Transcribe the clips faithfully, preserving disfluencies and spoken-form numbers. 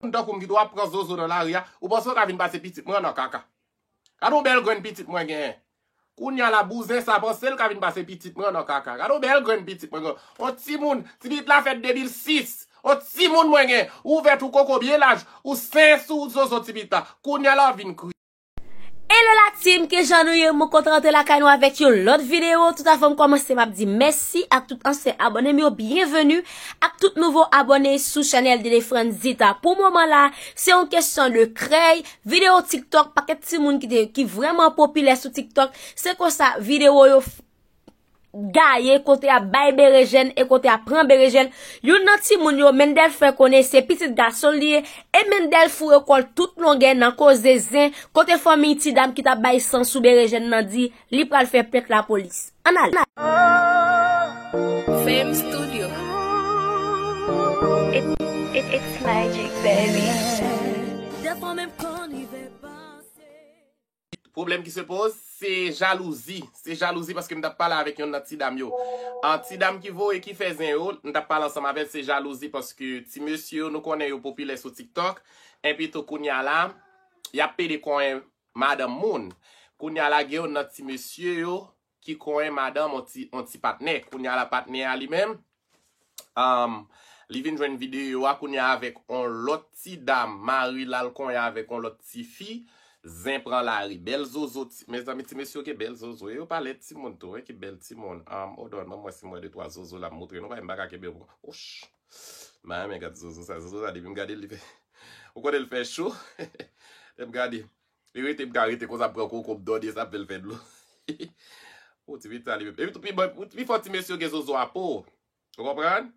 moun tankou m ki tou ap pran zozo nan lari a, ou panse w ka vin pase pitit mwen nan kaka? Gade yon bèl grenn pitit mwen genyen. Kounye a la, bouzen sa panse l ka vin pase pitit mwen nan kaka. Gade yon bèl grenn pitit mwen gen. Yon timoun, ti pitit la fèt de mil sis. Yon timoun mwen gen. Ou ouvè twou koko byen laj. Ou sen sou zozo ti pitit la. Kounye a la, w ap vin kriye. Hello la team, kijan nou ye? Mwen kontan rantre lakay nou avèk yon lòt videyo. Tout avan m kòmanse, m ap di mèsi ak tout ansyen abòne m yo, byenveni ak tout nouvo abòne sou chanèl Dede Franzita. Pou moman la, se yon kesyon de krèy, videyo TikTok, pakèt timoun ki te, ki vrèman popilè sou TikTok, se konsa videyo yo f-, gaye, kote y ap bay berejèn e kote y ap pran berejèn. Youn nan timoun yo, Mendel fè konnen se pitit gason l li ye, e Mendel foure kò l tout longè nan koze zen, kote fanmiy ti dam ki t ap bay san sou berejèn nan di li pral fè plent lapolis. Ann ale. Fame Studio. It, it, it's magic, baby. Dèfwa menm kan n rive panse. Pwoblèm ki se poze, se jalouzi. Se jalouzi paske m t ap pale avèk yonn nan ti dam yo. An, ti dam ki voye, ki fè zen yo, m t ap pale ansanm avè l, se jalouzi paske ti mesye yo, nou konnen yo popilè sou TikTok. Enpi tou kounye a la, y ap pede konyen madanm moun. Kounye a la, gen yonn nan ti mesye yo ki konyen madanm on ti, on ti patnè. Kounye a la, patnè a li menm, um, li vin jwenn videyo a kounye a avèk on lòt ti dam. Mari l al konyen avèk on lòt ti fi. Zen pran lari. Bèl zozo. Ti, mezanmi, ti mesye yo gen bèl zozo. E yo pa lèd timoun tou, wi, ki bèl timoun. Um, hold on, ban m wè si m wè de twa zozo la, m montre nou, paske m pa ka kenbe yo pou. Ouch! M pa renmen gad zozo sa. Zozo sa, depi m gade l, li fè. Ou konnen l fè cho? Lè m gade. Li rete, m ka rete konsa, m pran koko, m dòde, sa ap fè l fè dlo. Ou ti pitit sa li menm. Epi tou, pi, bon, pi fò ti mesye yo gen zozo a po. Ou konprann?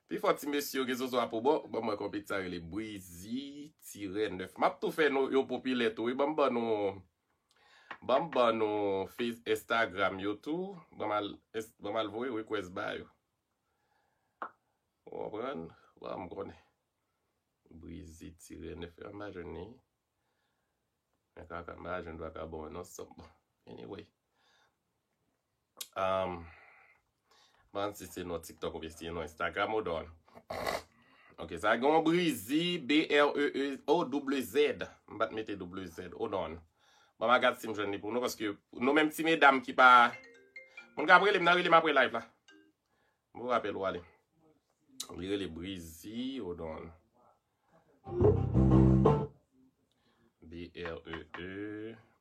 Pi fò ti mesye yo gen zozo a po. Bon, bon, mwen konprann sa rele Breezy tirè nèf. M ap tou fè nou, yo popilè tou, wi. Ban m ban nou, ban m ban nou Face, Instagram yo tou. Ban m al, ins-, ban m al voye request ba yo. Ou konprann? Bon, m konnen. Breezy tirè nèf, m pa jwenn li. Men kaka, m pa jwenn vakabon an non, sòm. Anyway. Um, ban si se non TikTok oubyen si se non Instagram, hold on. Ok, sa gen yon Breezy, B R E E, oh, double Z. M pa t mete double Z, hold on. Ban m a gad si m jwenn li pou nou, paske nou menm ti medam ki pa, moun k ap rele m, nan rele m apre live la. Mwen rapèl ou ale. Li rele Breezy, hold on. B R E E,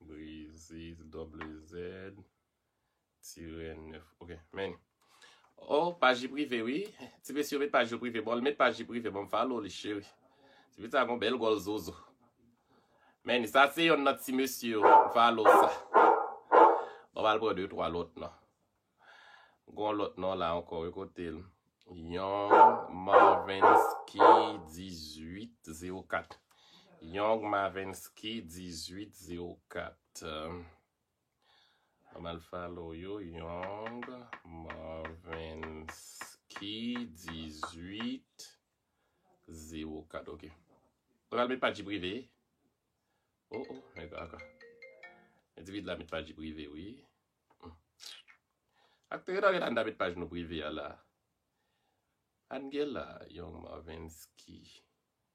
Breezy, double Z, tirè nèf. Ok, men. Oh, paj li prive, wi. Ti mesye yo met paj yo prive. Bon, l met paj li prive. Bon, m follow li, cheri. Ti pitit sa gon bèl gòl zozo. Men, sa se yonn nan ti mesye yo. M follow sa. Bon, m al pran de, twa lòt, non. Gon lòt non la ankò, wi, kote l? Young Marvensky dizuit zewo kat. Young Marvensky dizuit zewo kat. Ban m al follow yo, Young Marvensky dizuit zewo kat, ok. Ou pral met paj prive? Oh, oh, nèg la ka. Men ti pitit la met paj prive, wi. Hmm. Ak te reta, reta, n ta met paj nou prive a la. Ann gen la, Young Marvensky,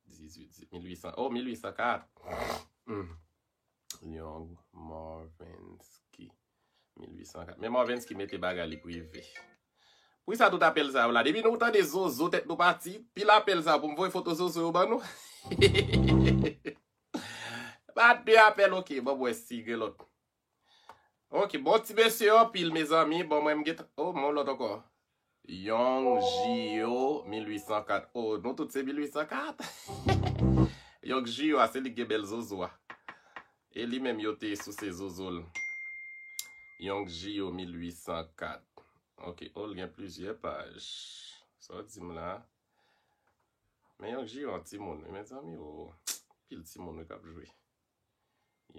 dizuit, mil uit san, oh, mil uit san kat. Hmm. Young Marvensky, mil uit san kat. Men Marvensky mete bagay li prive. Poukisa tout apèl sa yo la? Depi nou tande zozo, tèt nou pati, pil apèl sa yo pou m voye foto zozo yo ban nou. Pa de apèl, ok. Bon, mwen si gen lòt. Ok, bon ti mesye anpil, mezanmi. Bon, mwen m gen, oh, mwen lòt ankò. Young Gio, mil uit san kat. Oh, nou tout se mil uit san kat. Young Gio a, se li k gen bèl zozo a. E li menm yo te souse zozo l. Young Gio, mil uit san kat. Ok, oh, l gen plizyè paj. Sa w di m la? Men Young Gio an timoun, wi, mezanmi, oh. Pil timoun, wi, k ap jwe.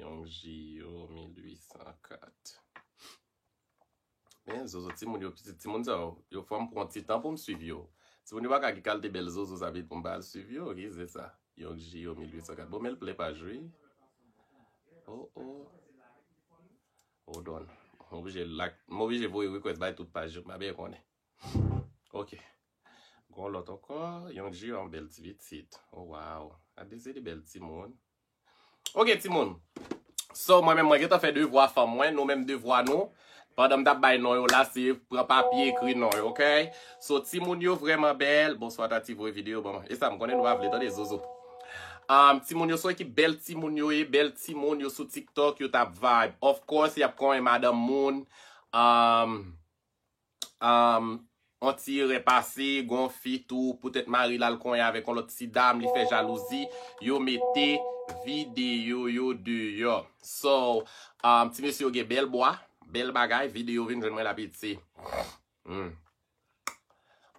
Young Gio, mil uit san kat. Men zozo timoun yo, pitit timoun sa yo, yo fò m pran ti tan pou m swiv yo. Timoun yo pa ka gen kalite bèl zozo sa vit pou m pa al swiv yo, ki se sa? Young Gio, mil uit san kat. Bon, men l plen paj, wi. Oh, oh. Hold on. M oblije like, m oblije voye request bay tout paj yo, m pa byen konnen. Ok. Gon lòt ankò, Young Gio an bèl ti pitit. Oh, wow. Gade se de bèl timoun. Ok, timoun. So, mwen menm, mwen gentan fè devwa fanm mwen, nou menm devwa nou. Pandan m t ap bay non yo la, se pran papye, ekri non yo, ok? So, timoun yo vrèman bèl. Bonswa, Tati, voye videyo ban mwen. E sa, m konnen nou pa vle tande zozo. Um, timoun yo, se ki bèl timoun yo ye, bèl timoun yo sou TikTok, yo t ap vibe. Of course, y ap konyen madanm moun. Um, um, on ti erè pase, gon fi tou, poutèt mari l al konyen avèk on lòt ti dam, li fè jalouzi, yo mete videyo yo deyò. So, um, ti mesye yo gen bèl bwa, bèl bagay, videyo vin jwenn mwen lapiti. Hmm.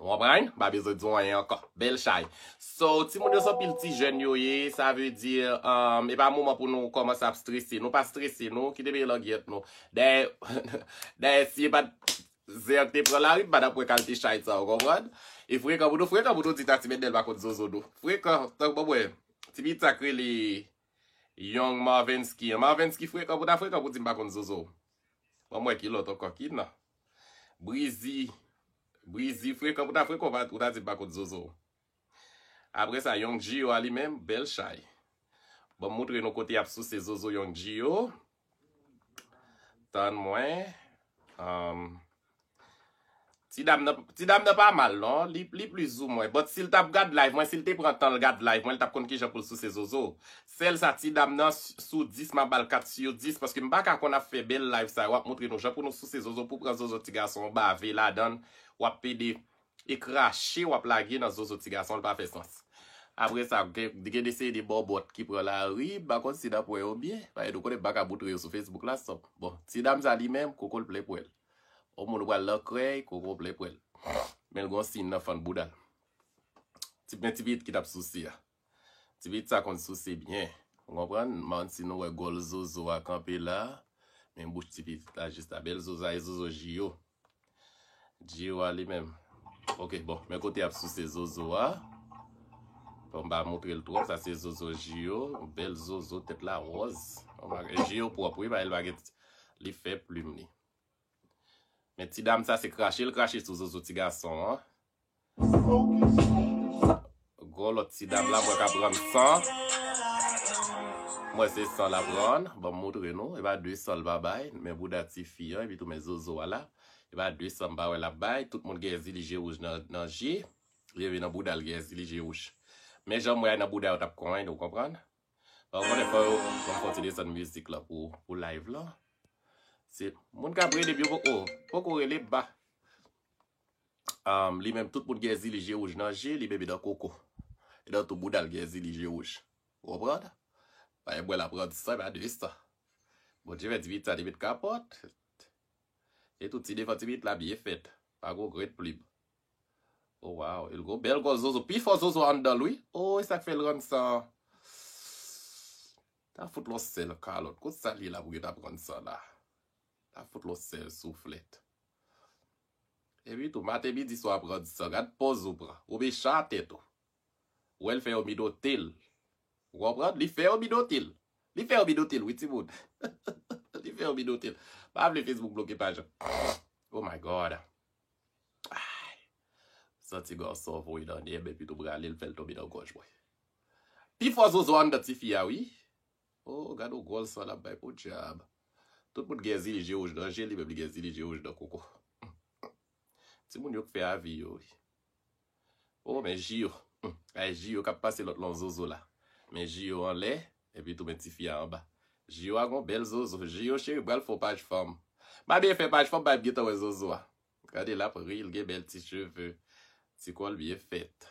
Ou konprann? M pa bezwen di w anyen ankò. Bèl chay. So, timoun yo se anpil ti jèn yo ye, sa vle di, um, e pa moman pou nou kòmanse ap strese. Nou pa strese, nou. Kite peye langyèt nou. Dayè, dayè, si e pa t zen an ki te pran lari, m pa t ap wè kalite chay sa, ou konprann? E frekan pou nou, frekan pou nou di Tati Mendel pa konn zozo nou. Frekan, tank ban m wè. Ti pitit sa k rele Young Marvensky. Marvensky frekan pou ta frekan pou di m pa konn zozo. Ban m wè ki lòt ankò ki nan. Brizi. Brizi frekan pou ta frekan ou pa, ou ta di m pa konn zozo. Apre sa, Young Gio a li menm, bèl chay. Ban m moutre nou kote y ap souse zozo Young Gio. Tann mwen. Um, ti dam nan, ti dam nan pa mal, non. Li, li plizoumwen. But si l t ap gad live mwen, si l te pran tan l gad live mwen, li t ap konn kijan pou l souse zozo. Sèl sa, ti dam nan, s-, sou dis, m ap ba l kat sou dis, paske m pa ka konn ap fè bèl live sa yo, ap moutre nou jan pou nou souse zozo, pou pran zozo ti gason, bave ladan l, w ap pede e krache w ap lage nan zozo ti gason, l pa fè sans. Apre sa, gen, gen de seri de bòbòt ki pran lari, m pa konn si n ap wè yo byen. Paske nou konnen m pa ka moutre yo sou Facebook la, sòp. Bon, ti dam sa li menm, koko l plen pwèl. On moun ou pral nan krèy, koko plen pwèl. Men l gon siy nan fann bouda l. Ti, men ti pitit ki t ap souse a. Ti pitit sa konn souse byen. Ou konprann? M pa konn si nou wè gòl zozo a kanpe la. Men bouch ti pitit la jis la. Bèl zozo a, e zozo Gio. Gio a li menm. Ok, bon, men kote y ap souse zozo a. Bon, m pa moutre l twòp, sa se zozo Gio, bèl zozo, tèt la wòz. Bon, bagay, Gio pwòp, wi, pa, li pa gen, li fè plim li. Men ti dam sa se krache, l krache sou zozo ti gason an. Gwo lòt ti dam la, mwen ka pran san. Mwen se san la pran. Bon, m moutre nou. E pa de san l pa bay. Men bouda ti fi an, epi tou men zozo a la. E pa de san m pa wè l ap bay. Tout moun gen zili je wouj nan, nan je. Leve nan bouda l gen zili je wouj. Men jan m wè nan bouda yo t ap konyen, nou konprann? Bon, konnen fò yo, fò m kontinye desann mizik la pou, pou live la. Se moun k ap rele m yo poko, poko rele m pa. Um, li menm, tout moun gen zili je wouj nan je, li menm e nan koko. E nan tou bouda l gen zili je wouj. Ou konprann? Pa gen bwè la pran san, pa de san. Bondye fè ti pitit sa te met kapòt. E tout ti devan ti pitit la byen fèt. Pa gon grenn plim. Oh, wow. E l gon bèl gwo zozo. Pi fò zozo anndan l, wi. Oh, e sa k fè l rann san. Ta fout l on sèl kalòt. Kot sa l ye la pou gen ta pran san la? Ta fout l on sèl souflèt. Epi tou, maten, midi, swa, pran san. Gad pòz ou pran. Ou mechan a tèt ou. Ou wè l fè yo midote l. Ou konprann? Li fè yo midote l. Li fè yo midote l, wi, timoun. Li fè yo midote l. Pa vle Facebook bloke paj la. Oh my God. Ay. Santi gason voye nan nez m, epi tou prale, l fè l tonbe nan gòj mwen. Pi fò zozo anndan tifi a, wi. Oh, gade yon gòl san l ap bay podyab. Tout moun gen zili je wouj nan je, li menm li gen zili je wouj nan koko. Timoun yo k fè avi yo, wi. Oh, men Gio. Hmm. Ay, Gio k ap pase lòt lan zozo la. Men Gio anlè, epi tou men tifi a anba. Gio a gon bèl zozo. Gio cheri pral fè yon paj fanm. M pa byen fè paj fanm, pa m gentan wè zozo a. Gade l ap ri, l gen bèl ti cheve. Ti kò l byen fèt.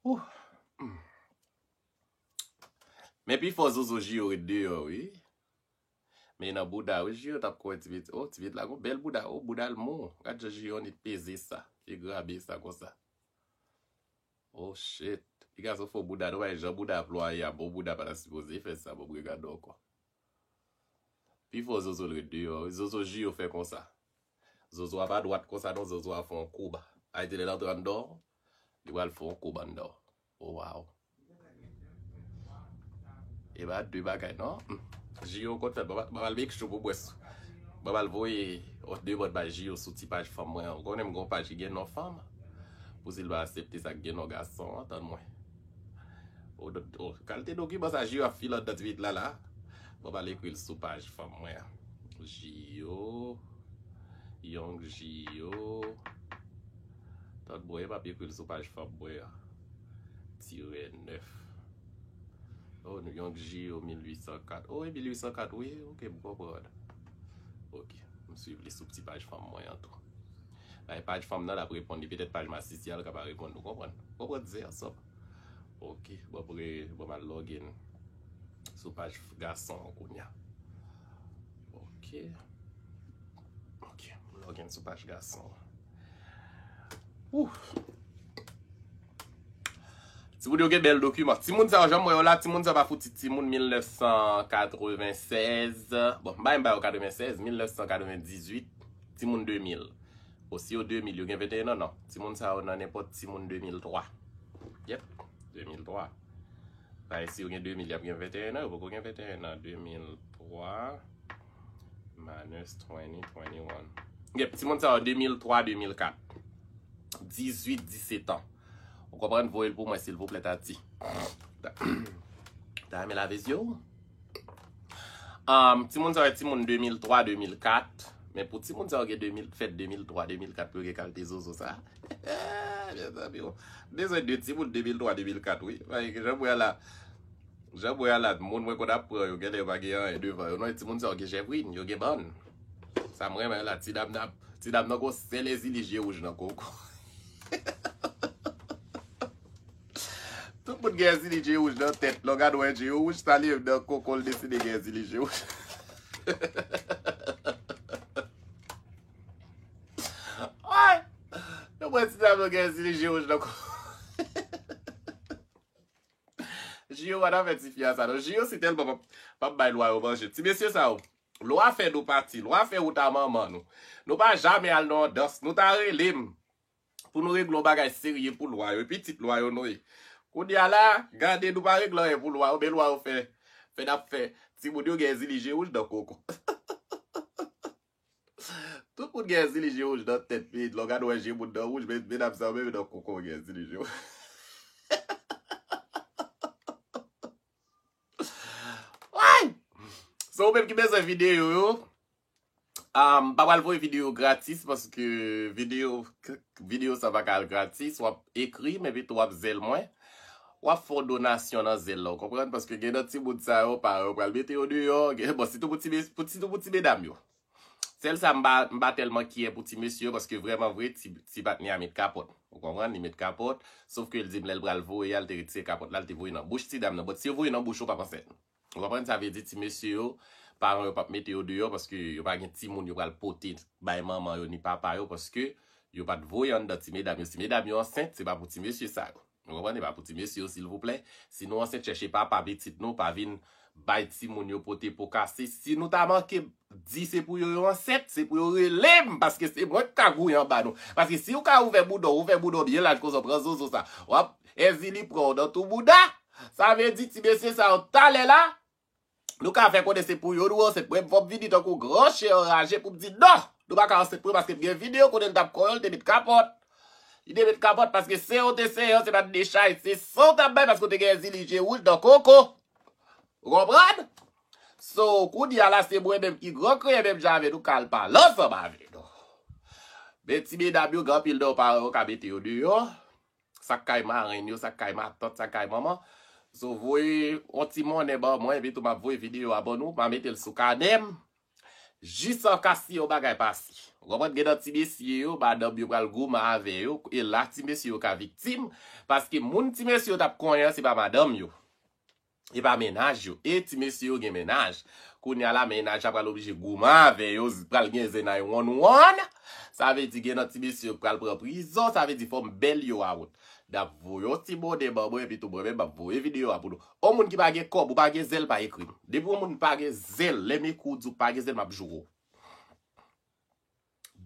Ouh. Hmm. Men pi fò zozo Gio ret deyò, wi. Men nan bouda, wi, Gio t ap konyen ti pitit. Oh, ti pitit la gon bèl bouda. Oh, bouda l mou. Gad jan Gio nit peze sa. Li grabe sa konsa. Oh, shit. Pigaso fò bouda, nou wè jan bouda plwaye a. Bon, bouda pa ta sipoze fè sa. Bon, regade ankò. Pi fò zozo l ret deyò, wi. Zozo Gio fè konsa. Zozo a pa dwat konsa, non, zozo a fè yon koub. Ay, te lè l antre anndan, li pral fè yon koub anndan. Oh, wow. E pa de bagay, non. Hmm. Gio konn fèt, ba, ba, ba, make sure pou bwès. Ba, ba, voye yon demann bay Gio sou ti paj fanm mwen an. Ou konnen m gon paj ki gen non fanm. Pou si l pa aksepte sa k gen non gason an, tann mwen. Oh, kalite dokiman sa Jio ap file anndan ti pitit la la. Bon, m al ekri l sou paj fanm mwen an. Jio, Young Jio. Tann mwen, m ap ekri l sou paj fanm mwen an. Tire nèf. Oh, nou Young Jio mil uit san kat. Oh, e mil uit san kat, wi, ok, m konprann. Ok, m swiv li sou ti paj fanm mwen an tou. Bay paj fanm nan, l ap reponn li. Petèt paj masisi a, l ka pa reponn, nou konprann. Konprann, se ansanm. Ok, bon, m re, bon, m al login sou paj gason an kounye a. Ok. Ok, m login sou paj gason an. Ouh. Timoun yo gen bèl dokiman. Timoun sa yo, jan m wè yo la, timoun sa pa fouti timoun mil nèf san katrevennsèz. Bon, m pa menm ba yo katrevennsèz, mil nèf san katrevendizuit, timoun de mil. O, si yo de mil, yo gen venteyen an, non. Timoun sa yo nan nenpòt timoun de mil twa. Yep, de mil twa. Paske si yo gen de mil, y ap gen venteyen an, yo poko gen venteyen an. De mil twa minus twenty twenty-one. Yep, timoun sa yo de mil twa, de mil kat. Dizuit, disèt an. Ou konprann? Voye l pou mwen, silvouplè, Tati. Ta renmen lave zye w? Um, timoun sa yo, timoun de mil twa, de mil kat. Men pou timoun sa yo gen de mil, fèt de mil twa, de mil kat pou yo gen kalite zozo sa. Mezanmi, w bezwen de timoun de mil twa, de mil kat, wi. Paske jan m wè a la, jan m wè a la, moun mwen konn ap pran yo, genlè yo pa gen anyen devan yo. Non, timoun sa yo gen jèvrin, yo gen bann. Sa m renmen la, ti dam nan, ti dam nan gon sèl Ezili je wouj nan koko. Tout moun gen Ezili je wouj nan tèt. Lè w gade wè je wouj, sa li menm nan koko l deside gen Ezili je wouj. Ay! Yo pran ti dam yo gen Ezili je wouj nan koko. Jio pa ta fè tifi a sa non. Jio si tèlman p ap, p ap bay lwa yo manje. Ti mesye sa yo, lwa fè nou pati, lwa fè wout a manman nou. Nou pa jamè al nan yon dans. Nou ta rele m pou nou regle yon bagay serye pou lwa yo. E pitit lwa yo nou ye. Kounye a la, gade nou pa regle anyen pou lwa yo, men lwa yo fè, fè n ap fè timoun yo gen Ezili je wouj nan koko. Tout moun gen Ezili je wouj nan tèt, men lè w gade wè je moun nan wouj, men medam sa yo menm nan koko gen Ezili je wouj. Way! So, ou menm ki bezwen videyo yo, um, m pa pral voye videyo gratis paske videyo, videyo sa pa ka al gratis. W ap ekri m epi tou w ap zèl mwen. W ap fè yon donasyon nan zèl la, w konprann? Paske gen nan timoun sa yo, paran yo pral mete yo deyò. Gen, bon, sitou pou ti, pou, sitou pou ti medam yo. Sèl sa m pa, m pa tèlman kyè pou ti mesye yo, paske vrèman vre, ti, ti patnè a met kapòt. Ou konprann? Li met kapòt, sof ke l di m lè l pral voye a, l te retire kapòt la, l te voye nan bouch ti dam nan. But si yo voye nan bouch ou, p ap ansent. Ou konprann? Sa vle di ti mesye yo, paran yo p ap mete yo deyò, paske yo pa gen timoun yo pral pote bay manman yo ni papa yo, paske yo pa t voye anndan ti medam yo. Si medam yo ansent, se pa pou ti mesye sa yo. Ou konprann? E pa pou ti mesye yo, silvouplè. Si nou ansent, chèche papa pitit nou, pa vin bay timoun yo pote po kase. Si nou ta manke di se pou yo yo ansent, se pou yo rele m, paske se mwen k ka gouye anba nou. Paske si w ka ouvè bouda w, ouvè bouda w byen laj konsa w pran zozo sa, w ap Ezili pran w nan tou bouda. Sa vle di ti mesye sa yo talè la, nou ka fè konnen se pou yo nou ansent. Mwen, fò m vini tankou gran chen anraje pou m di non, nou pa ka ansent mwen, paske m gen videyo kote l t ap kò yo, l te met kapòt. Li te met kapòt paske se yo te se yo, se pa t dechay, se san w t ap bay paske w te gen Ezili je wouj nan koko. Ou konprann? So, kounye a la, se mwen menm ki gran kreye menm jan avè nou k al pale ansanm avè nou. Men ti medam yo, gen anpil nan yo paran yo ka mete yo deyò. Sa k kay marenn yo, sa k kay matant, sa k kay manman. So, voye yon ti monnen ban mwen, epi tou m ap voye videyo a ban nou, m a mete l sou kanè m. Jis an ka si yon bagay pase. Ou konprann, gen nan ti mesye yo, madanm yo pral goumen avè yo, e la ti mesye yo ka viktim, paske moun ti mesye yo t ap konyen an, se pa madanm yo. E pa mennaj yo. E ti mesye yo gen mennaj. Kounye a la, mennaj la pral oblije goumen avè yo, pral gen zen ay wonn wonn. Sa vle di gen nan ti mesye yo k pral pran prizon, sa vle di fò m bèl yo a wont. N ap voye yon ti monnen ban mwen, epi tou mwen menm m ap voye videyo a pou nou. Yon moun ki pa gen kòb, ou pa gen zèl, pa ekri m. Depi yon moun pa gen zèl, lè m ekri w di w pa gen zèl, m ap joure w.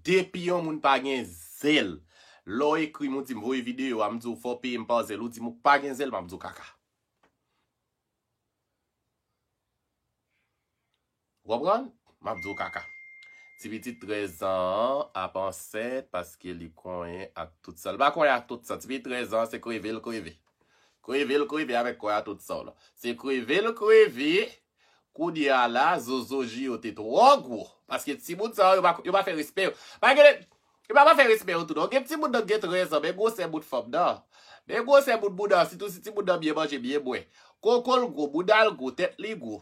Depi yon moun pa gen zèl, lè w ekri m, ou di m voye videyo a, m di w fò w peye m pa zèl, ou di m ou pa gen zèl, m ap di w kaka. Ou konprann? M ap di w kaka. Ti pitit trèz an an ap ansent paske li konyen ak tout san. Li pa konyen ak tout san. Ti pitit trèz an an se kreve l kreve. Kreve l kreve avèk kò a tout sa w la. Se kreve l kreve. Kounye a la, zozo ji yo te twò gwo. Paske timoun sa yo, yo pa, yo pa fè respè yo. Pa gen, yo pa, pa fè respè yo tou non. Gen timoun nan gen trèz an, men gwosè bout fanm nan. Men gwosè bout bouda, sitou si timoun nan byen manje, byen bwè. Koko l gwo, bouda l gwo, tèt li gwo.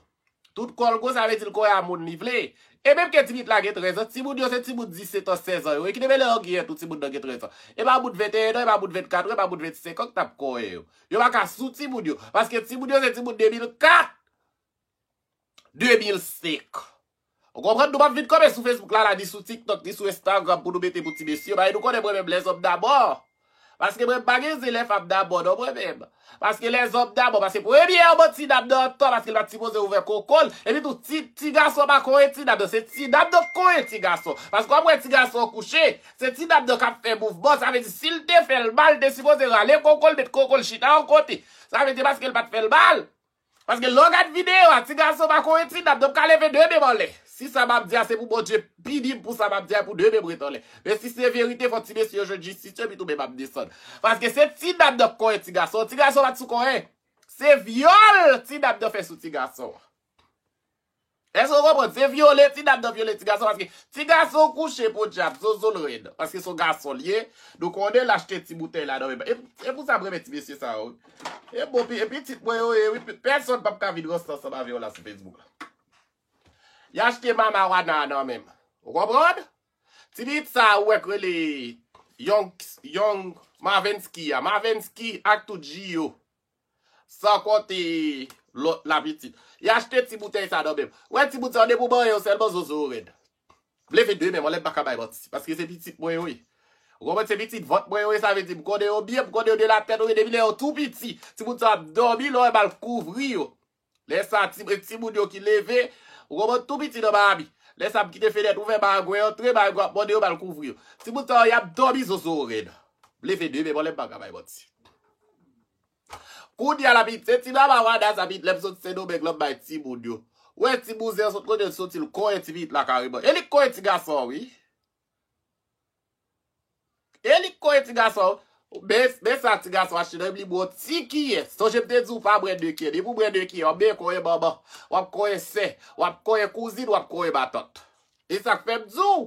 Tout kò l gwo, sa vle di l konn a moun li vle. E menm ke timoun la gen trèz an, timoun yo se timoun disèt an, sèz an yo. E ki te mele an giyè tou timoun nan gen trèz an. E pa moun venteyen an, e pa moun vennkat an, e pa moun vennsenk an k t ap konn yo. Yo pa ka sou timoun yo. Paske timoun yo se timoun de mil kat, de mil senk. Ou konprann? Nou p ap vin kanpe sou Facebook la, la, ni sou TikTok, ni sou Instagram pou nou mete pou ti mesye. Bagay nou konnen mwen menm lèzòm dabò. Paske mwen pa gen zen lè fanm dabò non mwen menm. Paske lèzòm dabò, paske premyèman ti dam nan antan, paske l pa t sipoze ouvè koko l. Epi tou, ti, ti gason pa konyen ti dam nan, se ti dam nan k konyen ti gason. Paske w ap wè ti gason kouche, se ti dam nan k ap fè mouvman, sa vle di si l te fè l mal, l te sipoze rale koko l, met koko l chita yon kote. Sa vle di paske l pa t fè l mal. Paske lè w gad videyo a, ti gason pa konyen ti dam, donk ka leve de men m anlè. Si sa m ap di a se pou Bondye pini m pou sa m ap di a, pou de men m ret anlè. Men si se verite, fò ti mesye yo jwenn jistis yo, epi tou men m ap desann. Paske se ti dam nan k konyen ti gason, ti gason pa t sou konyen. Se vyòl ti dam nan fè sou ti gason. Èske w konprann? Se vyole ti dam nan vyole ti gason, paske ti gason kouche podyab, zozo l rèd. Paske se yon gason l ye, nou konnen l achte ti boutèy la nan men. E, e pou sa m renmen ti mesye sa yo. E bon, pi- e pitit mwen yo ye, wi, pe- pèsonn p ap ka vin ranse ansanm avè yo la sou Facebook la. Y achte mama wana nan men m. Ou konprann? Ti pitit sa ou wè k rele Young, Young Mavensky a. Mavensky ak tout ji yo. San konte lòt la pitit. Y achte ti boutèy sa nan men m. Wè ti bout sa yo, depi w manyen yo sèlman zozo yo rèd. M leve de men m anlè, m pa ka bay manti. Paske se pitit mwen yo ye. Ou konprann, se pitit vant mwen yo ye, sa vle di m konnen yo byen, m konnen yo de latèt yo ye, depi lè yo tou piti. Ti bout sa yo ap dòmi, lè w wè m al kouvri yo. Lè sa, ti, timoun yo ki leve, ou konprann, tou piti nan Miami. Lè sa, m kite fenèt ouvè, marengwen antre, marengwen ap mòde yo, m al kouvri yo. Timoun sa yo, y ap dòmi zozo yo rèd. M leve de men m anlè, m pa ka bay manti. Kounye a la, pitit, se ti mama wana sa, pitit, lè m sot Sendomeng la, m bay timoun yo. Wè ti bouzen an sot kote l soti, l konyen ti pitit la kareman. E li k konyen ti gason an, wi. E li k konyen ti gason an. Men, men sa ti gason achte nan men m, li bon ti kiyè. Sonje m te di w pa bwè de kiyè. Depi w bwè de kiyè, w ap byen konyen manman, w ap konyen sè, w ap konyen kouzin, w ap konyen matant. E sa k fè m di w,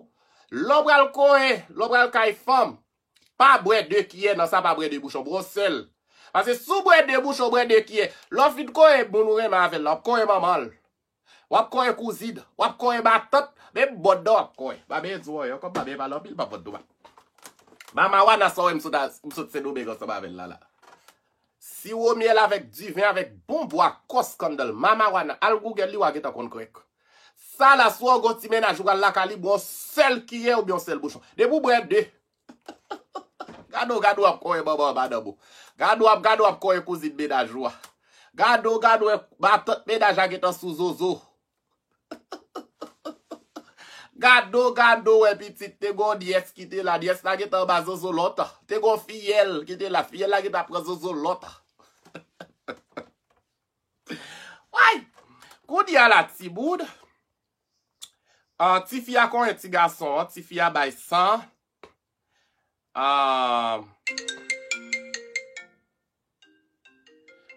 lè w pral konyen, lè w pral kay fanm, pa bwè de kiyè nan sa, pa bwè de bouchon, bwè yon sèl. Paske si w bwè de bouchon, bwè de kiyè, lè w fin konyen moun ou renmen avè l la, w ap konyen manman l. W ap konyen kouzin, w ap konyen matant, menm bòd nan w ap konyen. M pa bezwen di w anyen ankò, m pa bezwen pale anpil, m pa vant doma. Mama wana sa w wè m sot a- m sot Sendomeng ansanm avè l la la. Siwo myèl avèk diven avèk bon bwa kòs kandèl. Mama wana, al Google li, w a gentan konn krèk. Sa la, si w gon ti mennaj, ou pral lakay li, bwè yon sèl kiyè oubyen yon sèl bouchon. Depi w bwè de, gade w, gade w ap konyen manman madanm ou. Gade w ap, gade w ap konyen kouzin mennaj ou a. Gade w, gade w, matant mennaj la gentan sou zozo. Gade w, gade w, wè pitit, te gon nyès ki te la, nyès la gentan anba zozo lontan. Te gon fiyèl ki te la, fiyèl la gentan pran zozo lontan. Way! Kounye a la, timoun, ah, tifi a konyen ti gason an, tifi a bay san. Ah,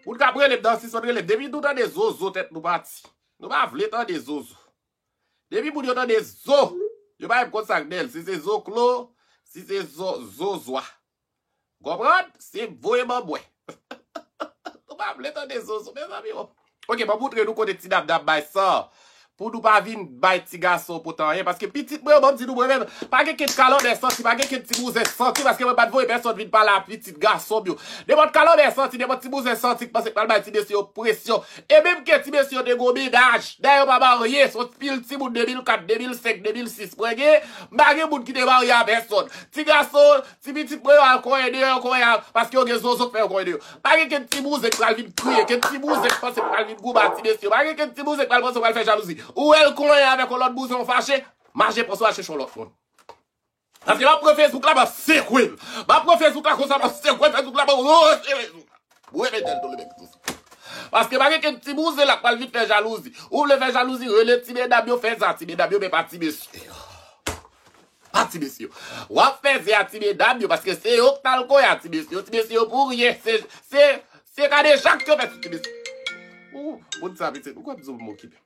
moun k ap rele m nan, si sot rele m. Depi nou tande zozo, tèt nou pati. Nou pa vle tande zozo. Depi moun yo tande zo, yo pa menm konn sa k dèyè l. Si se zoklo, si se zo, zozwa. Konprann? Se voye m anbwè. Nou pa vle tande zozo, mezanmi, o. Ok, ban m moutre nou kote ti dam nan ap bay san. Pou nou pa vin bay ti gason potan anyen. Paske pitit mwen yo, ban m di nou mwen menm, pa gen ken kalanbè santi, pa gen ken ti bouzen santi, paske mwen pa t voye pèsonn vin pale a pitit gason m yo. Nenpòt kalanbè santi, nenpòt ti bouzen santi k panse k pral bay ti mesye yo presyon. E menm ke ti mesye yo te gon mennaj, dayè yo pa marye, se yon pil timoun de mil kat, de mil senk, de mil sis mwen gen, m pa gen moun ki te marye a pèsonn. Ti gason, ti pitit mwen yo al konyen deyò, yo konyen a, paske yo gen zozo k fè yo konyen deyò. Pa gen ken ti bouzen k pral vin kriye, ken ti bouzen k panse pral vin goumen a ti mesye. Pa gen ken ti bouzen k pral panse pral fè jalouzi. Ou wè l konyen avèk yon lòt bouzen, ou fache, mache panse w al chèche yon lòt moun. Paske m ap pran Facebook la, m ap sekwe l. M ap pran Facebook la konsa, m ap sekwe Facebook la, m ap rele Facebook la. Mwen mete l tou le bèk tou. Paske pa gen ken ti bouzen la k pral vin fè jalouzi. Ou vle fè jalouzi, rele ti medam yo, fè sa ti medam yo, men pa ti mesye yo. Pa ti mesye yo. W ap fè zen a ti medam yo, paske se yo k t al konyen a ti mesye yo. Ti mesye yo pou ryen. Se, se, Se kadejak yo fè sou ti mesye. Ou, moun sa pitit, ou kwè m di w m okipe.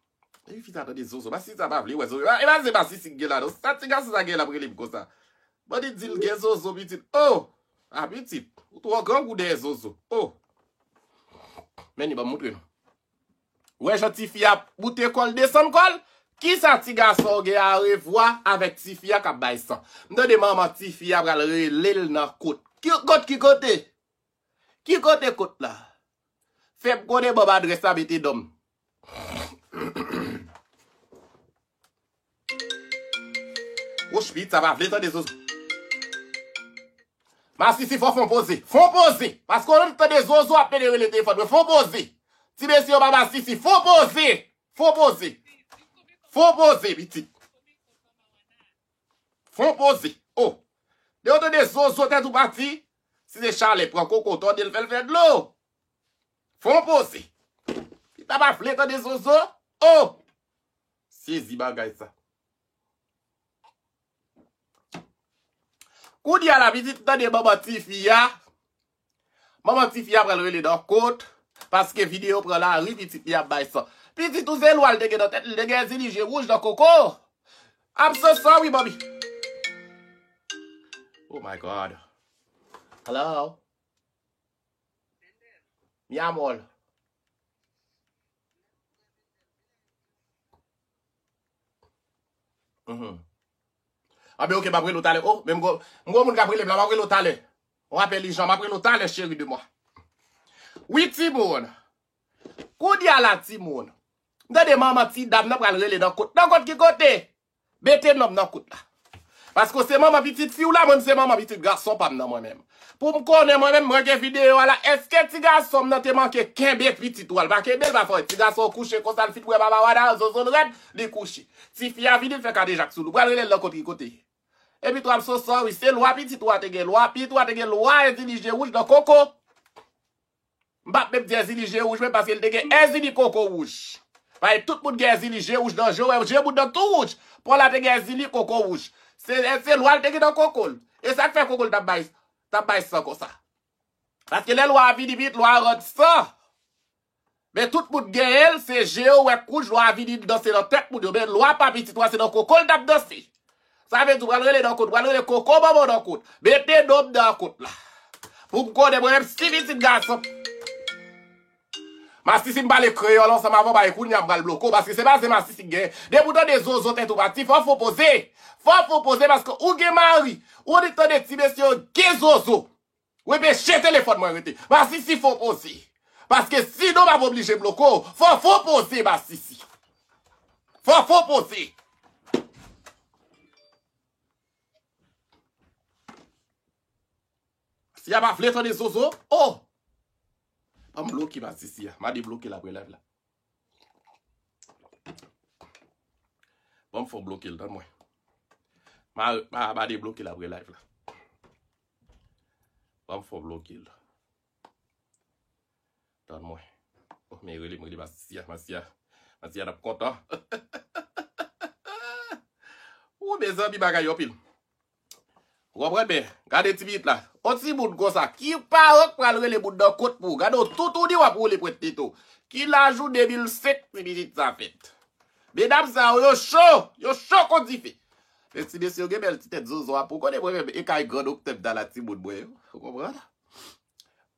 E fi sa tande zozo. Masisi sa pa vle wè zozo. E pa se masisi ki gen la non. Sa ti gason sa gen la pou rele m konsa. Bandi di l gen zozo pitit. Oh! A pitit. Ou twò grangou dèyè zozo. Oh! Men li ban m moutre nou. Ou wè jan tifi a boute kò l desann kò l? Kisa ti gason an gen a revwa avèk tifi a k ap bay san? M tande manman tifi a pral rele l nan kot. Ki kot ki kote? Ki kote kot la? Fè m konnen ban m adrès la mete non m. Woch pitit sa pa vle tande zozo. Masisi fò fon poze. Fon poze. Paske w tande zozo ap pede rele telefòn mwen. Fon poze. Ti mesye yo pa masisi. Fon poze. Fon poze. Fon poze, pitit. Fon poze. Oh. De w tande zozo tèt ou pati. Si se chalè pran koko tòde l fè l fè dlo. Fon poze. Li ta pa vle tande zozo. Oh. Sezi bagay sa. Kounye a la pitit tande manman tifi a. Manman tifi a pral rele nan kot. Paske videyo pran lari pitit li ap bay san. Pitit ou se lwa l te gen nan tèt li, li te gen zili je wouj nan koko. I'm so sorry, mommy. Oh my God. Hello? Mi amor. Mhm. Anben, oke, m ap rele w talè. Oh, men m gwo, m gwo moun k ap rele m la, m ap rele w talè. On apèl ijan, m ap rele w talè, chéri de mwa. Wi, timoun. Kounye a la, timoun. M tande manman ti dam nan pral rele nan kot. Nan kot ki kote? Mete non m nan kot la. Paske w se manman pitit fi w la, mwen m se manman pitit gason pa m nan mwen menm. Pou m konnen mwen menm, mwen gen videyo a la, èske ti gason m nan te manke kenbe pitit ou a? L pa kenbe l, pa fè. Ti gason kouche konsa, l fin wè mama wana, zozo l rèd, li kouche. Tifi a vini, l fè kadejak sou li. Ou pral rele l nan kot ki kote? Epi tou, I'm so sorry, se lwa pitit ou a te gen. Lwa, pitit ou a te gen lwa endilije wouj nan koko. M p ap menm di èzili je wouj menm paske l te gen èzili koko wouj. Paske tout moun gen èzili je wouj nan je w, je moun nan tou wouj. Pòl la te gen èzili koko wouj. Se, se lwa l te gen nan koko l. E sa k fè koko l t ap bay, t ap bay san konsa. Paske lè lwa a vini vit, lwa a rann san. Men tout moun genyen l, se je yo wè k wouj, lwa a vini danse nan tèt moun yo. Men lwa pa pitit ou a, se nan koko l t ap danse. Sa vle di w pral rele nan kot, w pral rele koko manman w nan kot. Mete non m nan kot la. Pou m konnen mwen menm si pitit gason. Masisi m pale kreyòl ansanm avè w, paske kounye a m pral bloke w, paske se pa se masisi k genyen. Depi w tande zozo tèt ou pati, fò w fon poze. Fò w fon poze paske ou gen mari. Ou annik tande ti mesye yo gen zozo. Wepeche telefòn mwen rete. Masisi fò poze. Paske sinon m ap oblije bloke w. Fò fò poze masisi. Fò fò poze. Si a pa vle tande zozo, oh! Ban m bloke masisi a. M a debloke l apre live la. Ban m fè w bloke l, tann mwen. Ma, ma, ma debloke l apre live la. Ban m fè w bloke l. Tann mwen. Oh, men rele m, rele Masisi a, Masisi a. Masisi a t ap kontan. Ou mezanmi bagay yo anpil. Ou konprann byen? Gade ti pitit la. On timoun konsa, ki paran k pral rele moun nan kot pou ou? Gade w toutouni w ap woule pwent tete w. Ki laj ou de mil senk ti pitit sa fèt? Medam sa yo, yo cho! Yo cho kon dife! Men ti mesye yo gen bèl ti tèt zozo a pou konnen mwen menm e kay gran doktè m t al a timoun mwen yo. Ou konprann?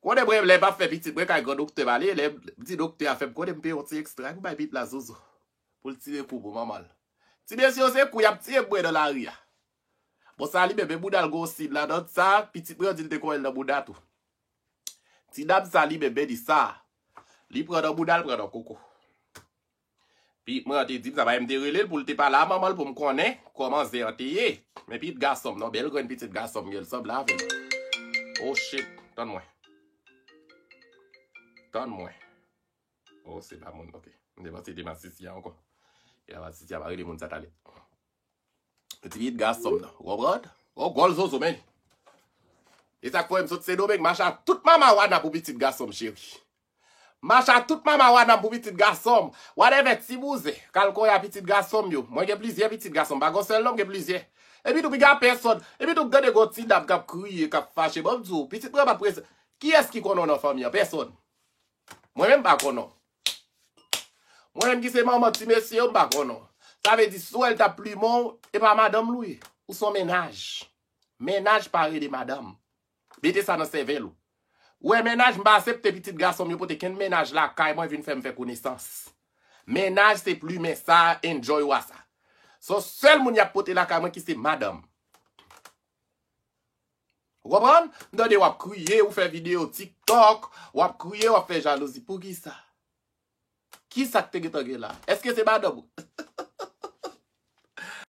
Konnen mwen lè m ap fè pitit mwen kay gran doktè m ale, lè m di doktè a fè m konnen m peye yon ti ekstray pou bay pitit la zozo. Pou l tire kou pou manman l. Ti mesye yo se kou y ap tiye m mwen nan lari a. Bon sa li menm, men bouda l gon sid ladan sa, pitit mwen an di l te konyen l nan bouda tou. Ti dam sa li menm, men di sa. Li pran nan bouda l, pran nan koko. Pitit mwen an te di m sa, pa m te rele l pou l te pale a manman l pou m konnen kòman zen an te ye. Men pitit gason m non, bèl grenn pitit gason m gen l sanble avè l. Oh shit, tann mwen. Tann mwen. Oh, se pa moun, ok. M te panse se te Masisi a ankò. E la Masisi a pa rele moun sa talè. Ti pitit gason m nan. Ou konprann? Ou gòl zozo, men. E sa k fè m sot Sendomeng, mache a tout mama wana pou pitit gason m, cheri. Mache a tout mama wana m pou pitit gason m. Whatever, ti bouzen. K al konyen a pitit gason m yo. Mwen gen plizyè pitit gason m. Pa gon sèl non, m gen plizyè. Epi tou piga pèsòn. Epi tou m tande gon ti dam k ap kriye, k ap fache. Ban m di w, pitit mwen pa t prezan. Kiyès ki konnen w nan fanmi an? Pèsòn. Mwen menm m pa konnen w. Mwen menm ki se manman ti mesye yo, m pa konnen w. Sa vle di, si w wè l t ap plimen w, e pa madanm l ou ye. Ou se yon mennaj. Mennaj pa rele madanm. Mete sa nan sèvèl ou. Ou wè mennaj, m pa aksepte pitit gason m yo pote kenn mennaj lakay mwen vin fè m fè konesans. Mennaj se plimen sa, enjoy w a sa. Se yon sèl moun y ap pote lakay mwen ki se madanm. Ou konprann? M tande w ap kriye, ou fè videyo TikTok, w ap kriye, w ap fè jalouzi. Poukisa? Kisa k te gentan gen la? Èske se madanm ou?